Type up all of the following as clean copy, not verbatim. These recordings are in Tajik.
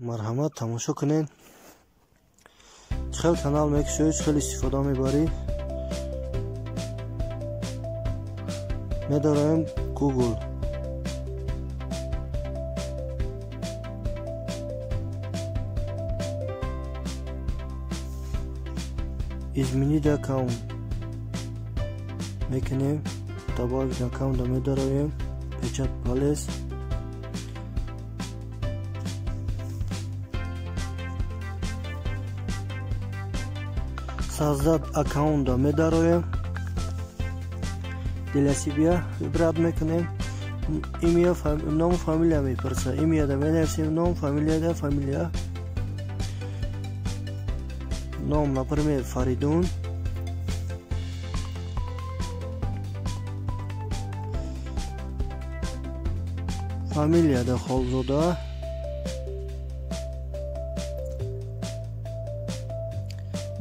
Марҳамат, тамошо кунед. Чӣ хел канал мекушоӣ, чӣ хел истифода мебарӣ. Медароем Google. Изменить аккаунт мекунем, добавить аккаунт медароем, печать палец. Создать аккаунт медароем, для себя выбрать мекунем. Имя, ном, фамилия мепурса. Имя да менависем, ном, фамилия да фамилия. Ном, например, Фаридун. Фамилия да Холзода.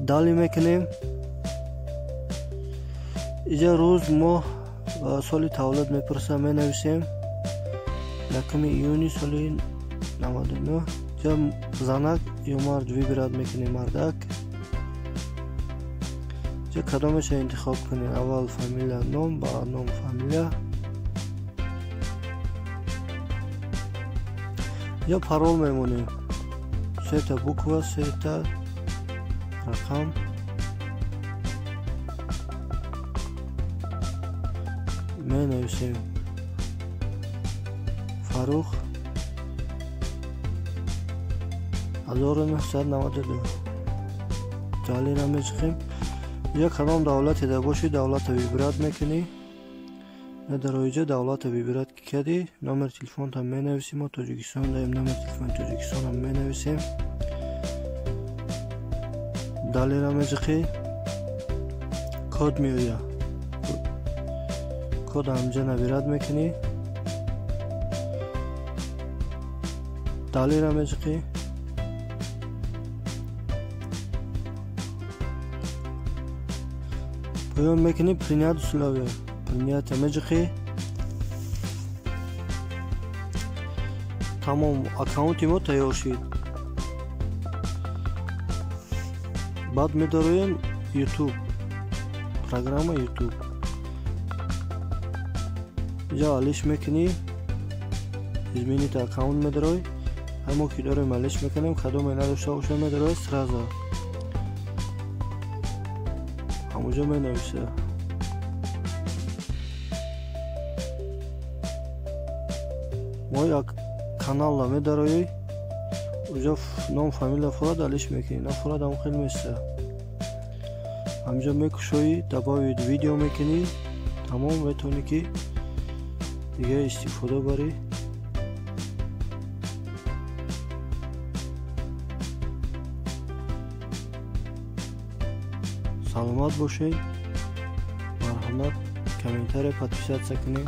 Далее мекунем. Иҷа рӯз, моҳ ва соли таваллуд мепурса, менависем 1 июни соли 99. Иҷа занак ё мард выбирать мекунем, мардак. Иҷа кадомеша интихоб кунем? Аввал фамилия, ном, баъд ном, фамилия. Иҷа парол мемонем, сета буква, сета рақам. Менависем Фарух 1992. Далее мечиқем. Иҷа кадом давлате да бошӣ, давлата выбирать мекунӣ. Дар иҷа давлата выбирать кардӣ, номери телефонтам менависем. Мо Тоҷикистон даем, номери телефони Тоҷикистонам менависем. Далее меҷиқӣ, код меояд, код ҳамҷа набирать мекунӣ. Далее меҷиқӣ, поён мекунӣ, принять условия, принять меҷиқӣ. Тамом, аккаунти мо тайёр шид. Баъд медароем YouTube, программа YouTube. Иҷа алиш мекунӣ, изменить аккаунт медарой. Ҳамо ки дорем, алиш мекунем, кадоме надошта боша, медарой, сразу ҳамуҷо менависа. Мо як каналла медароӣ, уҷа ном, фамилия фурад, алиш мекунӣ, нафурад, ҳам хел места. Ҳамҷо мекушоӣ, добавить видео мекунӣ, тамом, метавонӣ ки дига истифода барӣ. Саломат бошед, марҳамат, комментария, подписаться кунед.